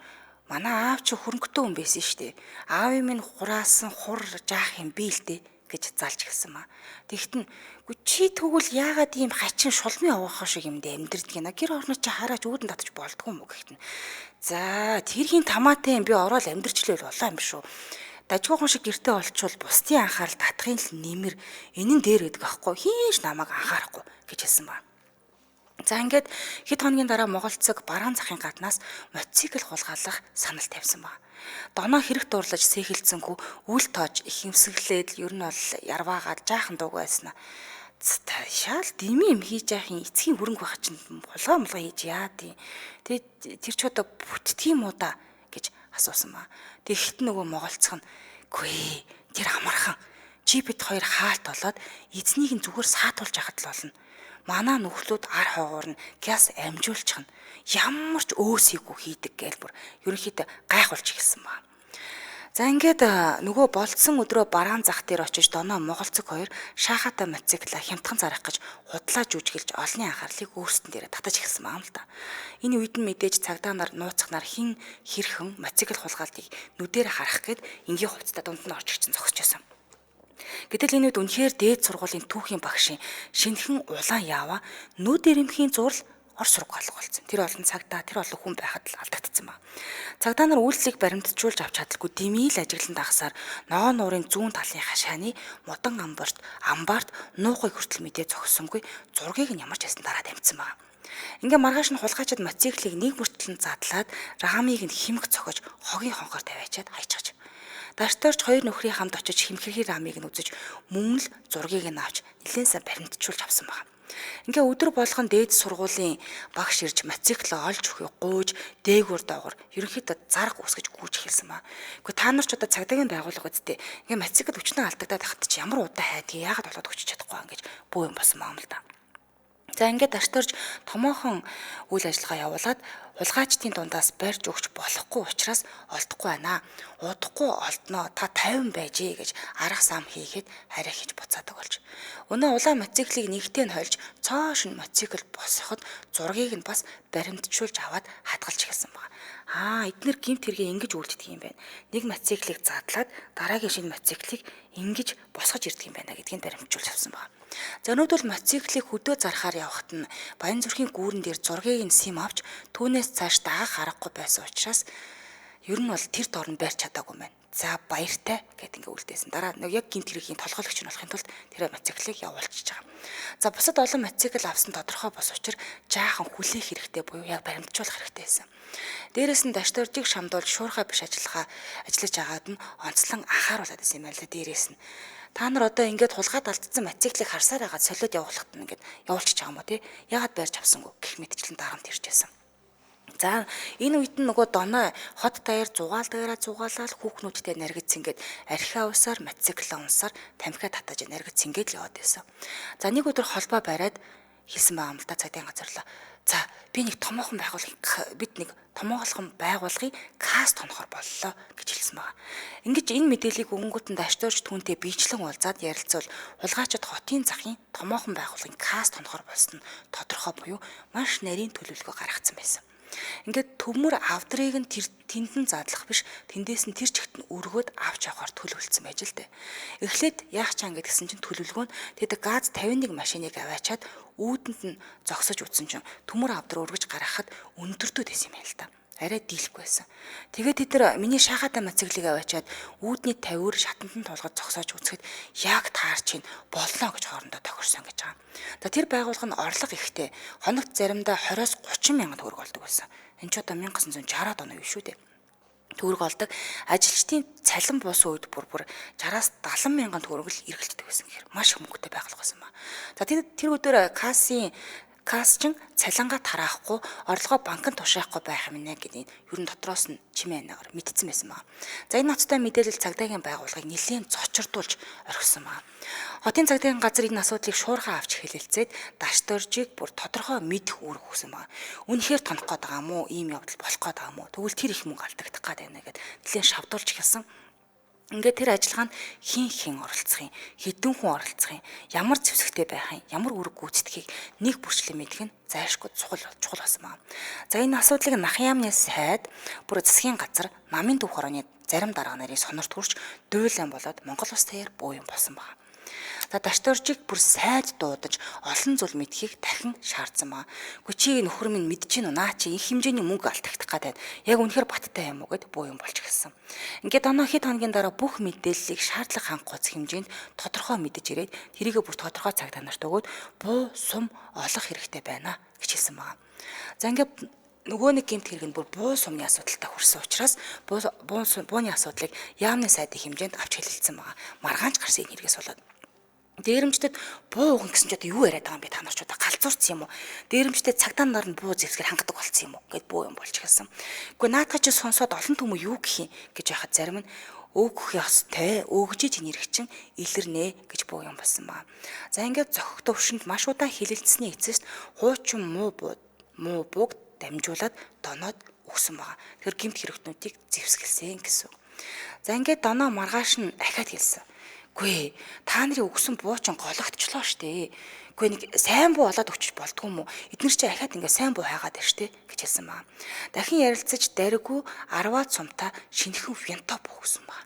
Манай аав чи хөрөнгөтэй хүн байсан шүү дээ. Аавын минь хураасан хур жаах юм би л дээ гэж залж эхэлсэн маа. Тэгт нь үгүй чи тэгвэл яагаад ийм хачин шулмын овоохоо шиг юмд амьдрдаг гинэ. Гэр орноо чи хараач үүдэн татаж болдгоо юм уу гэхтэн. За тэр хин тамаатай юм би ороод амьдрчлээ болоо юм шүү. Дажгүйхан шиг гэрте олчвол бусдын анхаарал татахын л нэмэр энэ нь дээр байдаг аахгүй хинш намайг анхаарахгүй гэж хэлсэн ба. За ингээд хэд хоногийн дараа Моголцог бараан захын гаднаас мотоцикл хулгайлах санал тавьсан ба. Доноо хэрэг дурлаж сэхэлцэнгүй үл тоож ихэмсэглээд ер нь бол ярваагаад жаахан дуугүй байсан. Шаал дими юм хийж яахын эцгийн хөрөнгө байх чинь хулгай мулгай хийж яа тий. Тэгээд тэр ч одоо бүтдэх юм уу да гэж асуусан ба. Тэгэхэд нөгөө Моголцох нь үгүй тэр амархан чи бид хоёр хаалт болоод эзнийг нь зүгээр саатуулж яхад л болно. Манай нөхлүүд ар хойгуур нь гяс амжуулчихна. Ямар ч өөсийгүй хийдэг гээл бүр ерөнхийдөө гайхуулж эхэлсэн ба. За ингээд нөгөө болцсон өдрөө бараан зах дээр очиж Доноо Моголцог хоёр шаахатай мотоцикла хямдхан зарах гэж худлаа жүжиглж олонний анхаарлыг өөрсдөн дээрээ татаж эхэлсэн баа юм л да. Энэ үед нь мэдээж цагдаа нар нууцх нар хин хэрхэн мотоцикл хулгайлтыг нүдээр харах гээд энгийн хувцастай дунд нь орж ирсэн зогсож байсан. Гэтэл энэ үед үнэхээр дээд сургуулийн түүхийн багшийн шинэхэн улаан яава нүд ирэмхийн зурл ор сург алга болсон. Тэр олон цагдаа тэр олон хүн байхад л алдагдсан ба. Цагдаа нар үйлдэлийг баримтжуулж авч чадалгүй димийл ажиглан дагасаар ногоон нуурын зүүн талын хашааны мудан амбарт нуухыг хүртэл мэдээ зогссонгүй зургийг нь ямар ч байсан дараад амжсан ба. Ингээ маргааш нь хулгайчид мотоциклыг нэг мөртлөн задлаад рамыг нь химэх цохиж хогийн хонхоор тавиачаад хайчихж. Дарторч хоёр нөхрийн хамт очиж химхэрхий рамыг нь үзэж мөн л зургийг нь авч нэлээд сайн баримтжуулж авсан байна. Ингээ өдөр болгон дээд сургуулийн багш ирж мотоциклоо олж өгөхийг гуйж дээгүүр доогор ерөнхийдөө зарга үсгэж гүйж эхэлсэн ба. Гэхдээ та нар ч одоо цагдаагийн байгууллага үсттэй. Ингээ мотоцикл өчнөө алдагдаад хат чи ямар удаан хайдгийг яагаад болоод өгч чадахгүй юм гэж бүү юм болсон юм л да. За ингээд Дашдорж томоохон үйл ажиллагаа явуулаад хулгайчдын дундаас барьж өгч болохгүй учраас олдохгүй байна. Удахгүй олдноо, та 50 байжээ гэж арга сам хийхэд хараа хийж буцаадаг болж. Өнөө улаан мотоциклыг нэгтээ нь хольж цоо шин мотоцикл босгоход зургийг нь бас баримтжуулж аваад хадгалж эхэлсэн байна. Аа, эднэр гэмт хэргээ ингэж үйлддэг юм байна. Нэг мотоциклыг задлаад дараагийн шинэ мотоциклыг ингэж босгож ирдэг юм байна гэдгийг баримтжуулж авсан байна. За өнөөдөр мотоциклыг хөдөө зархаар явахад нь Баян зүрхийн гүүрэн дээр зургийг нь сим авч түүнээс цааш дагах аргагүй байсан учраас ер нь бол тэр дор нь барьж чадаагүй юм байна. За баяртай гэд ингээ үлдээсэн. Дараа нэг яг гинт хэргийн толгойлогч нь болохын тулд тэр мотоциклыг явуулчихж байгаа. За бусад олон мотоцикл авсан тодорхой бос учир жаахан хүлээх хэрэгтэй буюу яг баримтжуулах хэрэгтэй байсан. Дээрээс нь Дашдоржийг шамдуулж шуурхай биш ажиллагаа ажиллаж байгаад нь онцлон анхааруулад байсан юм байна л да дээрээс нь. Та нар одоо ингээд хулгайд алдсан мотоциклыг харсаар байгаад солиод явуулахад нь ингээд явуулчих байгаа юм уу тий? Яагаад барьж авсангүй гэх мэтчлэн дарамт ирж байсан. За энэ үед нь нөгөө доной хот даяар зугаал даяараа зугаалаад хүүхнүүдтэй наргиц ингээд архиа усаар мотоциклаа унсаар тамхиа татаж наргиц ингээд л яваад байсан. За нэг өдөр холбоо бариад хэлсэн байгаа юм л да цагдаагийн газарлаа. За би нэг томоохон байгууллагын бид нэг томоохон байгууллагын кас тонохор боллоо гэж хэлсэн байгаа. Ингэж энэ мэдээллийг өнгөт нь Дашдорж түүнтэй биечлэн уулзаад ярилцвал хулгайчид хотын захын томоохон байгууллагын кас тонохор болсон нь тодорхой буюу маш нарийн төлөвлөгөө гаргацсан байсан. Ингээд төмөр авдрыг нь тэр тэнд нь задлах биш тэндээс нь тэр чигт нь өргөөд авч явахар төлөвлөсөн байж л дээ. Эхлээд яах чаан гэдгсэн чинь төлөвлөгөө нь тэд газ 51 машиныг аваачаад үүдэнд нь зогсож үтсэн чинь төмөр авдар өргөж гаргахад өндөртөөд байсан юм байна л да. Арай дийлэхгүй байсан. Тэгээд тэд нар миний шахаатай мотоциклыг аваачаад үүдний 50-өр шатанд нь тулгаж зогсоож үзэхэд яг таарч ийн болно гэж хоорондоо тохирсон гэж байгаа. За тэр байгууллага нь орлого ихтэй хоногт заримдаа 20-оос 30 мянган төгрөг олдог байсан. Энэ ч одоо 1960-аад оны үе шүү дээ. Төгрөг олдог. Ажилчдын цалин буусан үед бүр 60-аас 70 мянган төгрөг л эргэлтдэг байсан гэхээр маш их мөнгөтэй байгууллага байсан ба. За тэр өдөр касчин цалингаа тараахгүй орлогоо банкнд тушаахгүй байх юм нэ гэдгийг ер нь дотроос нь чимээ анагаар мэдсэн байсан баг. За энэ ноцтой мэдээлэл цагдаагийн байгууллагыг нэлээд зочирдуулж орхисон баг. Хотын цагдаагийн газар энэ асуудлыг шуурхаа авч хэлэлцээд Дашдоржийг бүр тодорхой мэдэх үүрэг өгсөн баг. Үнэхээр тонох гээд байгаа юм уу? Ийм явдал болох гээд байгаа юм уу? Тэгвэл тэр их мөнгө алдагдах гээд байна гэд нэлээд шавдуулж эхэлсэн. Ингээд тэр ажиллагаанд хин хин оролцох юм, хэдэн хүн оролцох юм, ямар зэвсэгтэй байх юм, ямар үүрэг гүйцэтгэхийг нэг бүрчлэн мэдэх нь зайлшгүй чухал болсон байна. За энэ асуудлыг Нахын яамны сайд бүр засгийн газар намын төв хорооны зарим дарга нарын сонорт хүрч дуйлан болоод Монгол улс даяар буу юм болсон байна. За Дашдоржийг бүр сайд дуудаж олон зүйл мэдхийг дахин шаардсан ба. Үгүй чи нөхөр минь мэдэж гин үү? Наа чи их хэмжээний мөнгө алдагдах гэдэг. Яг үнэхээр баттай юм уу гэд буу юм болж эхэлсэн. Ингээд оноо хэд хоногийн дараа бүх мэдээллийг шаардлага хангах хэмжээнд тодорхой мэдэж ирээд тэрийгэ бүр тодорхой цаг та нарт өгөөд буу сум олох хэрэгтэй байна гэж хэлсэн байгаа. За ингээд нөгөө нэг гэмт хэрэг нь бүр буу сумны асуудалтай хүрсэн учраас бууны асуудлыг яамны сайдын хэмжээнд авч хэлэлцсэн байгаа. Маргаанч гарсан энэ хэрэгээс болоод дээрэмчдэд буу уган гэсэн ч одоо юу яриад байгаа юм бэ та нар ч одоо галзуурсан юм уу? Дээрэмчдэд цагдаа нар нь буу зэвсгэр хангадаг болсон юм уу гэд буу юм болж эхэлсэн. Гэхдээ наадах чи сонсоод олон түмэн юу гэх юм гэж яхад зарим нь өөгөх ёстой, өөгжиж энэ хэрэг чинь илэрнэ гэж буу юм болсон ба. За ингээд зохих төвшөнд маш удаан хилэлцсэний эцэст хуучин муу бууг дамжуулаад доноод өгсөн байгаа. Тэгэхээр гэмт хэрэгтнүүдийг зэвсгэлсэн гэсэн. За ингээд доноо маргааш нь ахиад хэлсэн. Үгүй та нарын өгсөн буу чинь гологдчихлоо штэ. Үгүй нэг сайн буу олоод өгчих болдгоо юм уу? Эднэр чи ахиад ингээ сайн буу хайгаад байна штэ гэж хэлсэн баа. Дахин ярилцаж дариггүй 10-аад сумтай шинэхэн винто буу өгсөн баа.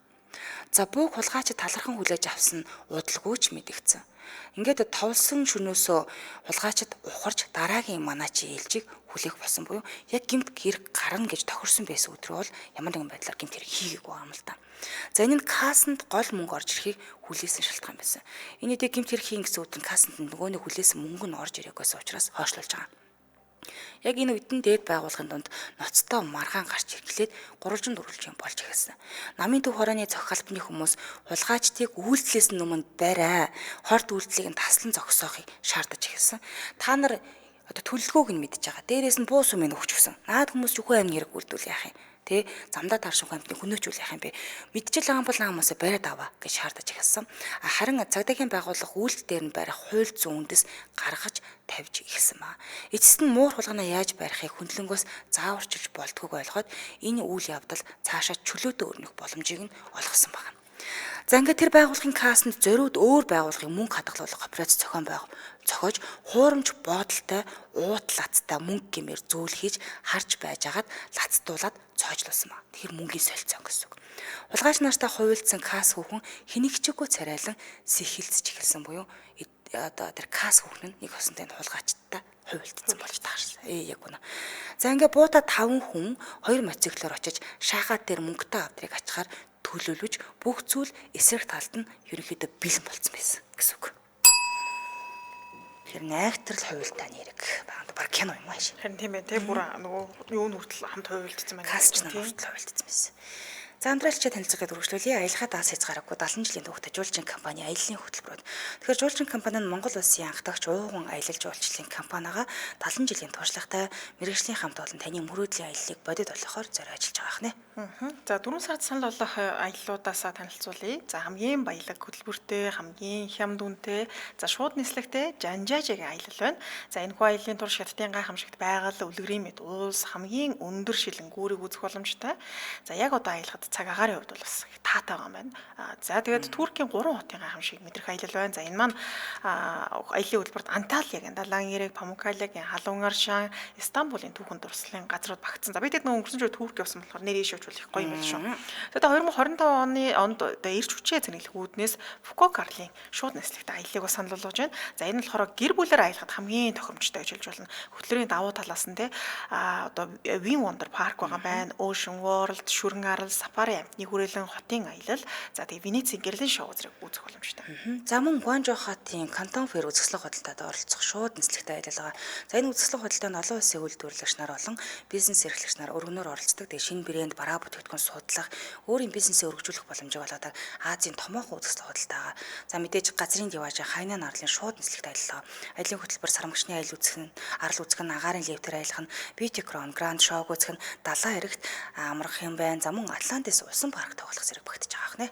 За бууг хулгайчид талархан хүлээж авсан нь удалгүй ч мэдэгдсэн. Ингээд товлсон шөнөөсөө хулгайчид ухарч дараагийн манаачийн ээлжийг хүлээх болсон буюу яг гэмт хэрэг гарна гэж тохирсон байсан өдрөө бол ямар нэгэн байдлаар гэмт хэрэг хийгээгүй байгаа юм л та. За энэ нь кассанд гол мөнгө орж ирэхийг хүлээсэн шалтгаан байсан. Энэ үедээ гэмт хэрэг хийн гэсэн өдөр нь кассанд нөгөө нэг хүлээсэн мөнгө нь орж ирээгүйсэн учраас хойшлуулж байгаа. Яг энэ үед нь дээд байгууллагын дунд ноцтой маргаан гарч ирлээд гурвалжин дөрвөлжин болж эхэлсэн. Намын төв хорооны зохих албаны хүмүүс хулгайчдыг үйлдэлээс нь өмнө барай, хорт үйлдэлийг нь таслан зогсоохыг шаардаж эхэлсэн. Та нар одоо төлөлгөөг нь мэдж байгаа. Дээрээс нь буу сумыг өгч өгсөн. Наад хүмүүс ч үхэн амин хэрэг үйлдвэл яах юм? Тэ замдаа тааршин хамтны хөнөөчүүл яах юм бэ? Мэдчил байгаа бол намаасаа бариад аваа гэж шаардаж эхэлсэн. Харин цагдаагийн байгууллага үйлдэл дээр нь барих хууль зүйн үндэс гаргаж тавьж эхэлсэн ба. Эцэст нь муур хулгайнаа яаж барихыг хөндлөнгөөс зааварчилж болдгоог ойлгоод энэ үйл явдал цаашаа чөлөөтэй өрнөх боломжийг нь олгосон байна. За ингээд тэр байгууллагын кассанд зориуд өөр байгууллагын мөнгө хадгалуулах операц зохион зохиож хуурамч бодолтой уут лацтай мөнгө гэмээр зүйл хийж харж байжгаад лацтуулаад цоожлуулсан ба. Тэгэхээр мөнгийн солилцоо гэсэн үг. Хулгайч нартай хувилдсан касс хүүхэн хэнийгчгүй царайлан сэхэлцэж эхэлсэн буюу одоо тэр касс хүүхэн нь нэг осонтой хулгайчтай хувилдсан болж таарсан. Яг үнэ. За ингээ буута 5 хүн 2 мотоциклоор очиж шахаа дээр мөнгөтэй авдрыг ачаар төлөөлөж бүх зүйл эсрэг талд нь ерөнхийдөө бэлэн болцсон байсан гэсэн үг. Тэгэхээр найгтрал хувилтаа нэрэг байгаа. Баг кино юм ааш. Харин тийм ээ, тэ бүр нөгөө юу нь хүртэл хамт хувилдсан байна. Касч нар хүртэл хувилдсан байсан. За амтралчид танилцуулгыг үргэлжлүүлье. Аялахад аас хязгааргүй 70 жилийн түүхтэй жуулчин компани аяллаа хөтөлбөрүүд. Тэгэхээр жуулчин компани нь Монгол улсын анхдагч ууган аялал жуулчлалын компанигаа 70 жилийн туршлагатай мэргэжлийн хамт олон таны мөрөөдлийн аяллыг бодит болгохоор зориу ажиллаж байгаа хнэ. За 4 сард санал болгох аяллуудаасаа танилцуулъя. За хамгийн баялаг хөтөлбөртэй, хамгийн хямд үнэтэй, за шууд нислэгтэй Жанжаажигийн аялал байна. За энэхүү аяллаа турш Хятадын гайхамшигт байгаль, үлгэрийн мэд уулс, хамгийн өндөр шилэн гүүрийг үзэх боломжтой. За яг одоо аялахад цаг агаарын хувьд бол бас таатай байгаа юм байна. За тэгээд Туркийн 3 хотын гайхамшиг мэдрэх аялал байна. За энэ маань аяллаа хөтөлбөрт Анталиягийн далайн эрэг, Памукалагийн халуун аршаан, Истанбулын түүхэн дурсгалын газрууд багтсан. За би тэгэд нөгөө өнгөрсөн жил Турк явсан болохоор нэр ийш очвол их гоё юм байл шүү. Тэгээд 2025 оны онд одоо эрч хүчээ зэнэглэх үүднээс Фукуок арлын шууд нислэгтэй аяллыг бас санал болгож байна. За энэ нь болохоор гэр бүлээр аялахад хамгийн тохиромжтой гэж хэлж болно. Хөтлөрийн давуу талаас нь те одоо Win Wonder Park байгаа байна. Ocean World, Шүрэн арал, Сафари амтны хүрээлэн хотын аялал. За тэгээ Венецийн гэрлэн шоу зэрэг үзэх боломжтой. За мөн Гуанжоу хотын Кантон Фэр үзэсгэлэн худалдаанд оролцох шууд нислэгтэй аялал байгаа. За энэ үзэсгэлэн худалдаанд олон улсын үйлдвэрлэгч нар болон бизнес эрхлэгч нар өргөнөөр оролцдог. Тэгээ шинэ брэнд, бараа бүтээгдэхүүн судлах, өөрийн бизнесээ өргөжүүлэх боломжийг олгодог Азийн томоохон үзэсгэлэн худалдаа байгаа. За мэдээж газрын диваажийн Хайнан арлын шууд нислэгтэй аялал байгаа. Аялын хөтөлбөр сармагчны аялал үзэх нь, арал үзэх нь, агаарын лифтээр аялах нь, Beauty Crown, Grand Show үзэх нь, далайн эрэгт амрах юм байна. За мөн Атлантис усан парк тоглох зэрэг багтж байгаа хнэ.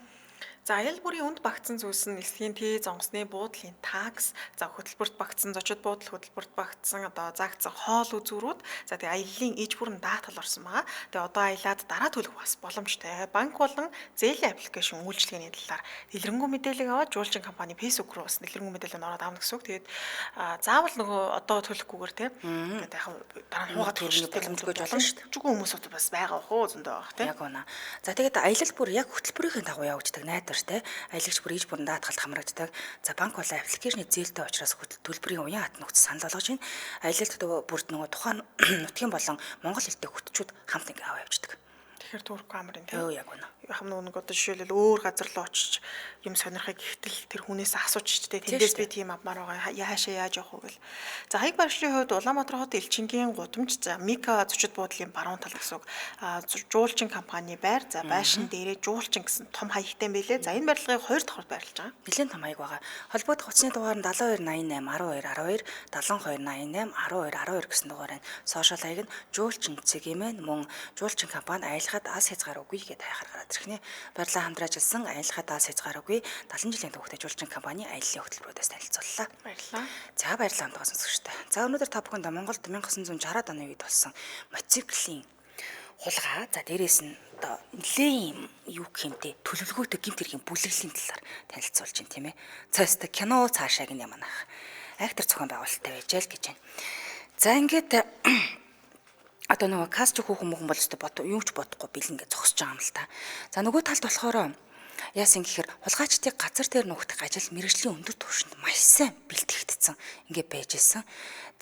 За аялал бүрийн үнд багтсан зүйлс нь нислэгийн тий, зонгосны буудлын такс, за хөтөлбөрт багтсан зочид буудал, хөтөлбөрт багтсан одоо заагдсан хоол үзүүрүүд, за тэгээ аяллаа иж бүрэн даатгал орсон байгаа. Тэгээ одоо аялаад дараа төлөх бас боломжтой. Банк болон зээлийн аппликейшн үйлчилгээний талаар дэлгэрэнгүй мэдээлэл аваад жуулчин компани Facebook руу бас дэлгэрэнгүй мэдээлэл ороод авна гэсэн үг. Тэгээд заавал нөгөө одоо төлөхгүйгээр тий. Тэгээд яг дараа нь хуугаад төлөх боломжгүй болно шүү дээ. Чүгэн хүмүүсүүд бас байгаа хөө зөндөө байгаа тий. Яг үнэ. За тэгээд аялал бүр яг хөтөлбөрийн дагуу явагддаг найдвар тай аялагч бүр иж бүрэн даатгалд хамрагддаг. За банк болон аппликейшны зээлтэй учраас төлбөрийн уян хат нөхцөл санал болгож байна. Аялалд бүрд нөгөө тухайн нутгийн болон монгол хэлтэй хөтчүүд хамт ингээ аваа явждаг. Тэгэхээр Турк амар юм тийм. Яг үнэ. Яг нэг одоо жишээлбэл өөр газар руу очиж юм сонирхыг ихтэл тэр хүнээс асууж ч тэндээс би тийм авмаар байгаа. Яашаа яаж явах вэ гэл. За хаяг баршлын хувьд Улаанбаатар хот Элчингийн гудамж, за Мика зочид буудлын баруун тал гэсэн үг. Жуулчин компани байр, за байшин дээрээ жуулчин гэсэн том хаягтай юм билээ. За энэ барилгыг 2 давхарт байрлаж байгаа. Нэлээд том хаяг байгаа. Холбогдох утасны дугаар нь 72 88 12 12 72 88 12 12 гэсэн дугаар байна. Сошиал хаяг нь жуулчин цэг юм мөн жуулчин компани аялахад ас хязгаар үгүй гэдээ хайхаар гараад ирэх нэ. Баярлалаа хамтран ажилласан аялахад ас хязгаар үгүй 70 жилийн түүхтэй жуулчин компани аяллаа хөтөлбөрүүдээс танилцууллаа. Баярлалаа. За баярлалаа хамтгаа сонсогчдоо. За өнөөдөр та бүхэнд Монголд 1960-аад оны үед болсон мотоциклийн хулгай, за дээрээс нь одоо нэлээд юм юу гэх юм те төлөвлөгөөтэй гэмт хэргийн бүлэглэлийн талаар танилцуулж байна тийм ээ. За өстө кино цаашааг нь яманах актер зохион байгуулалттай байж аль гэж байна. За ингээд одоо нөгөө каст хүүхэн мөхөн бол өстө бод юу ч бодохгүй бэлэн гэж зогсож байгаа юм л та. За нөгөө талд болохоор Яасан гэхээр хулгайчдыг газар дээр нуугдах ажил мэргэжлийн өндөр түвшинд маш сайн бэлтгэгдсэн ингээ байж исэн.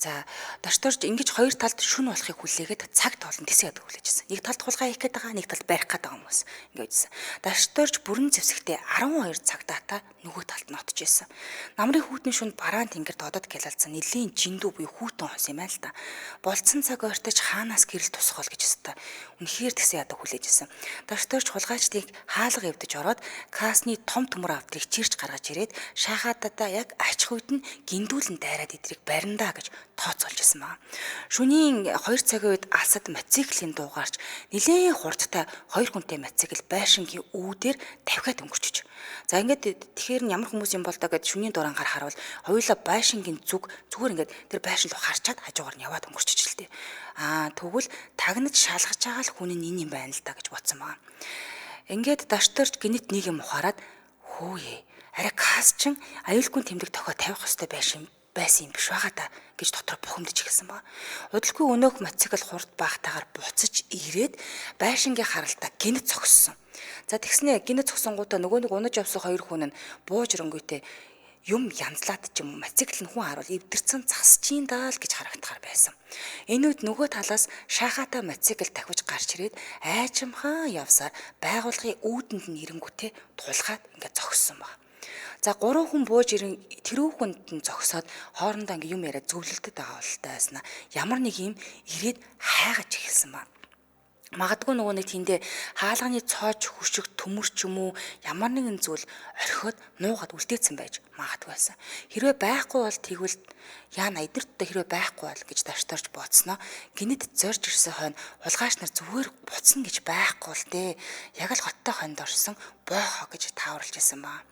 За Дашторж ингэж хоёр талд шүн болохыг хүлээгээд цаг тоолон тэсээ ядаг хүлээж исэн. Нэг талд хулгай хийх гээд байгаа, нэг талд барих гээд байгаа хүмүүс ингээ үзсэн. Дашторж бүрэн зэвсэгтээ 12 цаг дата нөгөө талд нь отож исэн. Намрын хүүтний шүнд бараан тэнгэр додод гялалцсан нэлийн жиндүү буюу хүүтэн хос юм аа л да. Болцсон цаг ойртож хаанаас гэрэл тусгал гэж өстой. Үнэхээр тэсээ ядаг хүлээж исэн. Дашторж хулгайчдыг хаалга эвдэж ороод кассны том төмөр авдрыг чирч гаргаж ирээд шахаадаа яг ачих үед нь гиндүүлэн дайраад идрийг бариндаа гэж тооцоолж исэн байна. Шөнийн 2 цагийн үед алсад мотоциклийн дуугаарч нэлээд хурдтай хоёр хүнтэй мотоцикл байшингийн үүдээр давхиад өнгөрчөж. За ингээд тэгэхээр нь ямар хүмүүс юм бол доо гэд шөнийн дурангаар харуул хоёулаа байшингийн зүг зүгээр ингээд тэр байшин руу харчаад хажуугаар нь яваад өнгөрчөж л дээ. Аа тэгвэл тагнаж шалгаж байгаа л хүн нь энэ юм байна л да гэж бодсон байгаа. Ингээд дашторч гинэт нэг юм ухаарад хөөе. Арай кас чин аюулгүй тэмдэг тохио тавих ёстой байсан юм биш байгаа та гэж дотор бухимдаж эхэлсэн ба. Удалгүй өнөөх мотоцикл хурд баахтайгаар буцаж ирээд байшингийн харалтаа гинэт зогссон. За тэгснээ гинэт зогсонгуудаа нөгөө нэг унаж явсан хоёр хүн нь бууж өрөнгөтэй юм янзлаад ч юм уу мотоцикл нь хүн харуул эвдэрсэн засчийн даал гэж харагдахаар байсан. Энэ үед нөгөө талаас шахаатай мотоцикл тавхиж гарч ирээд айчимхан явсаар байгуулгын үүдэнд нь ирэнгүүтээ тулгаад ингээд зогссон баг. За гурван хүн бууж ирэн тэрүү хүнд нь зогсоод хоорондоо ингээд юм яриа зөвлөлдөд байгаа болтой байснаа ямар нэг юм ирээд хайгаж эхэлсэн баг. Магадгүй нөгөө нэг тэндээ хаалганы цоож хөшиг төмөр ч юм уу ямар нэгэн зүйл орхиод нуугаад үлдээсэн байж магадгүй байсан. Хэрвээ байхгүй бол тэгвэл яана эдэртээ хэрвээ байхгүй бол гэж давтарч бодсноо гинэт зорж ирсэн хойно хулгайч нар зүгээр буцна гэж байхгүй л дээ. Яг л хоттой хонд орсон боохо гэж тааварлаж исэн ба.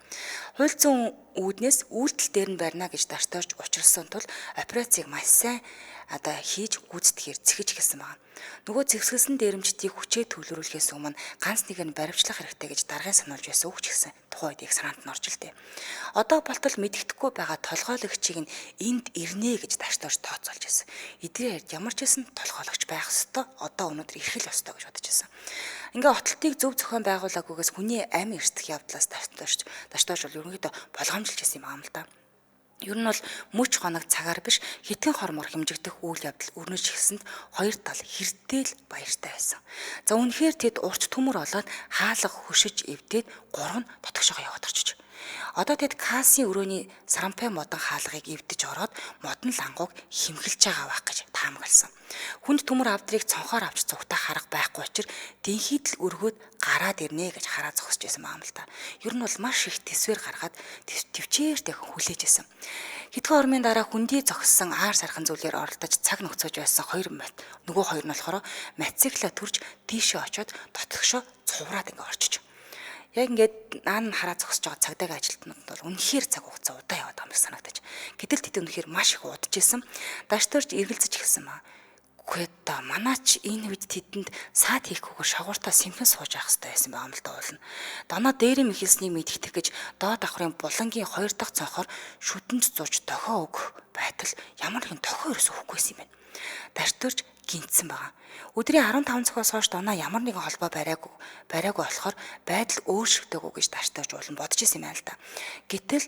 Хууль зүйн үүднээс үйлдэл дээр нь барина гэж давтарч учралсан тул операцийг маш сайн одоо хийж гүйцэтгэхээр зэхэж эхэлсэн байна. Нөгөө зэвсгэлсэн дээрэмчдийг хүчээ төвлөрүүлэхээс өмнө ганц нэг нь баривчлах хэрэгтэй гэж даргын сануулж байсан үг ч гэсэн тухайн үед их санаанд нь орж илтээ. Одоо болтол мэддэхгүй байгаа толгойлогчийг нь энд ирнэ гэж дашторж тооцоолж байсан. Эдгээр ямар ч байсан толгойлогч байх ёстой. Одоо өнөөдөр ирэх л ёстой гэж бодож байсан. Ингээ отолтыг зөв зохион байгуулаагүйгээс хүний амь эрсдэх явдлаас дашторж бол ерөнхийдөө болгоомжилж байсан юм аам л да. Ер нь бол мөч хоног цагаар биш хитгэн хормор хэмжигдэх үйл явдал өрнөж эхэлсэнд хоёр тал хэртэл баяртай байсан. За үнэхээр тэд урт төмөр олоод хаалга хөшиж эвдээд гурав нь дотгошоо яваад орчиж. Одоо тэд кассын өрөөний сарампай модон хаалгыг эвдэж ороод модон лангууг химгэлж байгаа байх гэж таамагласан. Хүнд төмөр авдрыг цонхоор авч цугтаа харах байхгүй учир дэнхийдэл өргөөд гараад ирнэ гэж хараа зогсож байсан юм л та. Ер нь бол маш их төсвөр гаргаад төвчээр дахин хүлээж байсан. Хэдхэн ормын дараа хүндий зогссон аар сархан зүйлээр оролдож цаг нөхцөж байсан хоёр нөгөө хоёр нь болохоор мотоциклаа төрж дийшээ очиод дотгошоо цувраад ингээ орчиж. Яг ингээд наан нь хараа зогсож байгаа цагдаагийн ажилтнууд бол үнэхээр цаг хугацаа удаан яваад байгаа юм шиг санагдаж. Гэтэл тэд үнэхээр маш их удаж исэн. Дашторж эргэлзэж эхэлсэн маа. Үгүй ээ манаач энэ үед тэдэнд саад хийхгүйгээр шогууртаа сэмхэн сууж явах хэрэгтэй байсан байгаа юм л да уулна. Доноо дээрэм ихэлснийг мэдгэх гэж доод давхрын булангийн хоёр дахь цонхоор шүдэнд зурж дохио өгөх байтал ямар нэгэн дохио ерөөсөө өгөхгүйсэн юм байна. Дашторж гинтсэн байгаа. Өдрийн 15 цагаас хойш доноо ямар нэгэн холбоо бариагүй болохоор байдал өөрчлөгдөөгүй гэж даштаж уулан бодож исэн юм байна л да. Гэтэл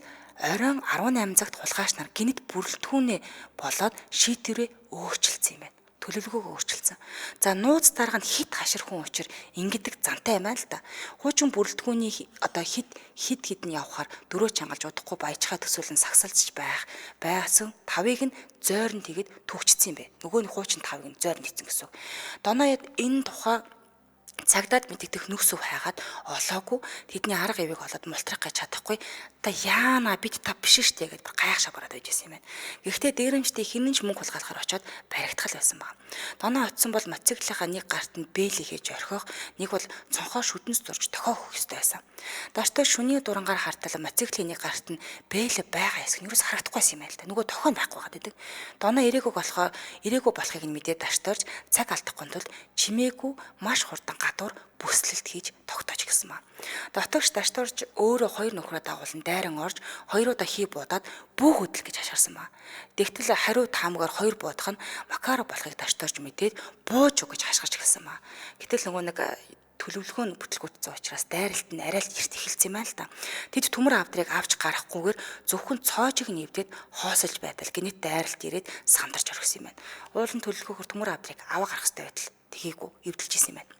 оройн 18 цагт хулгайч нар гинэт бүрэлдэхүүнээ болоод шийдвэрээ өөрчилсөн юм байна. Төлөвлөгөөгөө өөрчилсөн. За нууц дарга нь хит хашир хүн учир ингэдэг зантай юм байна л да. Хуучин бүрэлдэхүүний одоо хит хит хідэн явхаар дөрөө чангалж удахгүй баяжхаа төсөөлөн сагсалцж байх байсан тавыг нь зойрон тэгээд түгчсэн юм бэ. Нөгөө нь хуучин тавыг нь зойрон тэгсэн гэсэн үг. Доноо энэ тухай цагдаад мэдэгдэх нөхсөв хайгаад олоогүй тэдний арга ивийг олоод мултрах гэж чадахгүй та яана бид та биш штэ гэдээ гайх шабараад байж байсан юм байна. Гэхдээ дээрэмчдийн хинэн ч мөнгө хулгайлахаар очиод баригдах байсан баг. Доноо очисон бол мотоциклынхаа нэг гарт нь бээлий хийж орхиох, нэг бол цонхоо шүдэнс зурж тохио өгөх ёстой байсан. Даштай шүний дурангаар хартал мотоциклийн нэг гарт нь бээлий байгаа хэсэг нь юус харагдахгүй байсан юм байна л да. Нөгөө тохио нь байхгүй байгаа гэдэг. Доноо ирээгүй болохоор ирээгүй болохыг нь мэдээд даштарж цаг алдахгүй тулд чимээгүй маш хурдан гадуур бүслэлт хийж тогтоож гисэн ба. Дотогш даштарж өөрөө хоёр нөхрөө дагуулan дайран орж хоёроо хий буудаад бүү хөдөл гэж хашгирсан ба. Тэгтэл хариу таамгаар хоёр буудах нь Макаро болохыг даштарж мэдээд бууж өг гэж хашгирч эхэлсэн ба. Гэтэл нөгөө нэг Төлөвлөгөө нь бүтлгүүтсэн учраас дайралт нь арай л эрт эхэлсэн юм байна л да. Тэд төмөр авдрыг авч гарахгүйгээр зөвхөн цоожиг нь эвдээд хоосолж байтал гинэт дайралт ирээд сандарч орхисон юм байна. Уулын төлөвлөгөөхөр төмөр авдрыг аваа гарах хэрэгтэй байтал тгийгүү эвдэлж исэн юм байна.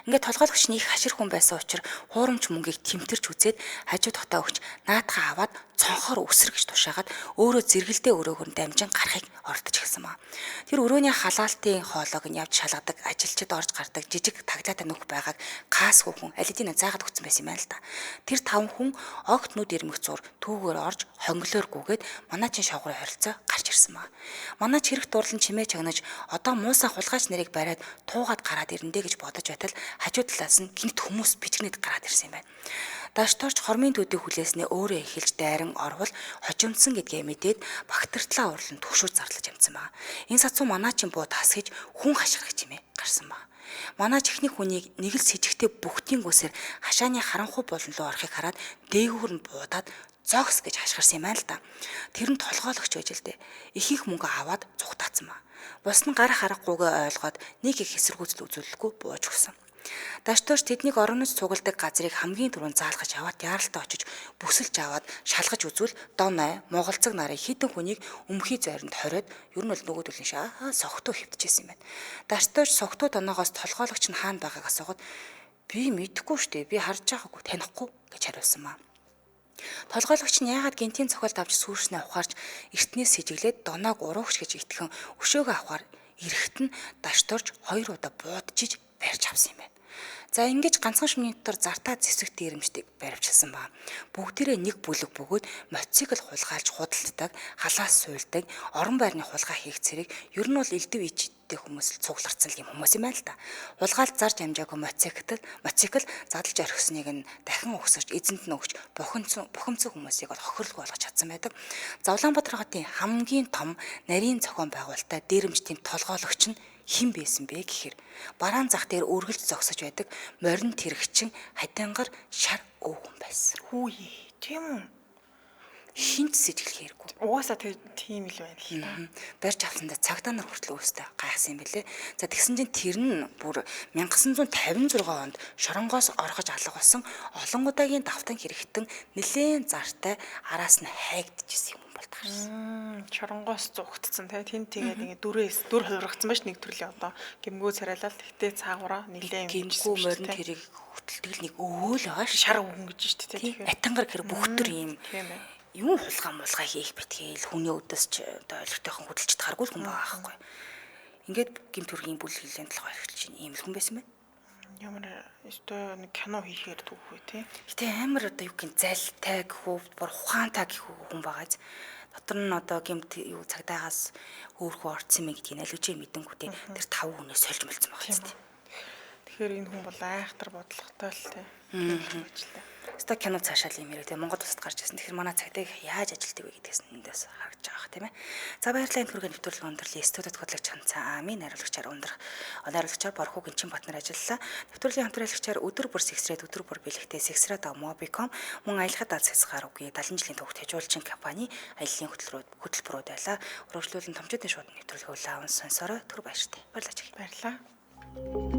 Ингээд толгойлогч нь их хашир хүн байсан учраас хуурамч мөнгийг тэмтэрч үзээд хажуу дотоо өгч наадхаа аваад цонхоор өсөр гэж тушаагаад өөрөө зэрэгэлдээ өрөөгөр нь дамжин гарахыг оролдож эхэлсэн ба. Тэр өрөөний халаалтын хоолойг нь явж шалгадаг, ажилчид орж гардаг жижиг таглаатай нүх байгааг хаас хүүхэн аль хэдийн заагаад өгсөн байсан юм байна л да. Тэр 5 хүн огт нүд ирмэх зур түүгээр орж хонглоор гүгээд манаачин шавгарын хорилцоо гарч ирсэн ба. Манаач хэрэг дурлан чимээ чагнаж одоо муусан хулгайч нарыг бариад туугаад гараад ирэндэ гэж бодож байтал хажуу талаас нь гинт хүмүүс бичгнэд гараад ирсэн юм байна. Дашторч хормын төдий хүлээснээ өөрөө эхэлж дайран орвол хожимдсан гэдгээ мэдээд багтартлаа урлан түгшүүж зарлаж амтсан байна. Энэ сацуу манаачин буу тасгаж хүн хашгирах чимээ гарсан байна. Манаач эхний хүнийг нэг л сэжигтэй бүгдийн гүсээр хашааны харанхуй болон руу орохыг хараад дээгүүр нь буудаад зогс гэж хашгирсан юм байна л да. Тэр нь толгойлогч байж л дээ. Их их мөнгө аваад цугтаацсан ба. Бус нь гарах аргагүйгээ ойлгоод нэг их эсэргүүцэл үзүүлэлгүй бууж өгсөн. Дашторч тэднийг оронож цугладаг газрыг хамгийн түрүүнд заалгаж аваад яаралтай очиж бүсэлж аваад шалгаж үзвэл Доной, Моголцог нарын хідэн хүнийг өмхий зойронд хориод ер нь бол нөгөөдөл нь согтуу хэвтчихсэн юм байна. Дашторч согтуу доноогоос толгойлогч нь хаана байгааг асуугаад би мэдэхгүй штэ, би харж байгаагүй, танихгүй гэж хариулсан маа. Толгойлогч нь яагаад гинтийн цохиолд авч сүүрснээ ухаарч эртнээс сэжиглээд Доноог уруугч гэж итгэн өшөөгөө авахар эрэхт нь Дашторч 2 удаа буудчиж барьж авсан юм байна. За ингэж ганцхан шөнийн дотор зартаа зэвсэг дээрэмжтийг баривчилсан ба. Бүгдээрээ нэг бүлэг бөгөөд мотоцикл хулгайлж худалддаг, халаас суйлдаг, орон байрны хулгай хийх зэрэг ер нь бол элдв ичтэй хүмүүс л цугларсан юм хүмүүс юм байна л да. Хулгайлд зарж амжаагүй мотоцикл задлж орхисныг нь дахин угсарч эзэнд нь өгч бухимдсан хүмүүсийг бол хохирлгүй болгож чадсан байдаг. За Улаанбаатар хотын хамгийн том нарийн зохион байгуулалттай дээрэмжтийн толгойлогч нь хэн байсан бэ гэхээр бараан зах дээр үргэлж зогсож байдаг морин тэрэгчин хадингар шар өвгөн байсан. Хүүе, тийм үү? Хинт сэжиглэхээргүй. Угаасаа тийм л байна л та. Барьж авсандаа цагдаа нар хүртэл өөрсдөө гайхсан юм бэлээ. За тэгсэн чинь тэр нь бүр 1956 онд шоронгоос орхож алга болсон олон удаагийн давтан хэрэгтэн нэлээн зартай араас нь хайгдчихсэн юм бол таарсан. Шоронгоос зугтцсан тий. Тэнд тэгээд ингээ дүрээс дүр хувиргацсан байж нэг төрлийн одоо гимгүү царайлал тэгтээ цаагаараа нэлээн гимгүү морин тэрийг хөтэлдэг нэг өвөө л байгаа ш. Шар өвгөн гэж шүү дээ тий. Тэгэхээр атангар гэр бүх төр ийм юм хулгай мулгай хийх битгээл хүний өдөөс ч одоо ойлгохтойхон хөдөлж чадхааргүй л хүн байгаа байхгүй. Ингээд гим төргийн бүл хилэн толгой орхилж чинь ийм л хүн байсан байна. Ямар өстой нэг кино хийхээр түүх үү тий. Гэтэ амар одоо юу гин залтай гэх үү, бүр ухаантай гэх үү хүн байгааз. Дотор нь одоо гимт юу цагдаагаас хөөхөө орцсон юм гэдгийг аль үжээ мэдэнгүүтээ тэр 5 хүнээ сольж мөлцсөн байгаа юм. Тэгэхээр энэ хүн бол айхтар бодлоготой л тий. Ажиллаа. Өстой кино цаашаа л юм яриа тий. Монгол улсад гарч ирсэн. Тэгэхээр манай цагдаа яаж ажилтдаг вэ гэдгээс эндээс харагдаж байгаа тийм ээ. За баярлалаа энэ хүргээн нэвтрүүлэг өндөрлөе. Студид хөтлөгч Ханцаа Амийн найруулагчаар өндөр найруулагчаар Борхуу Гинчин Батнар ажиллалаа. Нэвтрүүлгийн хамтраалагчаар өдөр бүр сэгсрээд өдөр бүр бэлэгтэй сэгсрээд Mobicom мөн аялахад аз хязгаар үгүй 70 жилийн төвхт хяжуулчин компани аяллаа хөтөлбөрүүд байлаа. Үргэлжлүүлэн томчуудын шууд нэвтрүүлэг улаан сонсороо түр баяртай. Баярлалаа. Баярлалаа.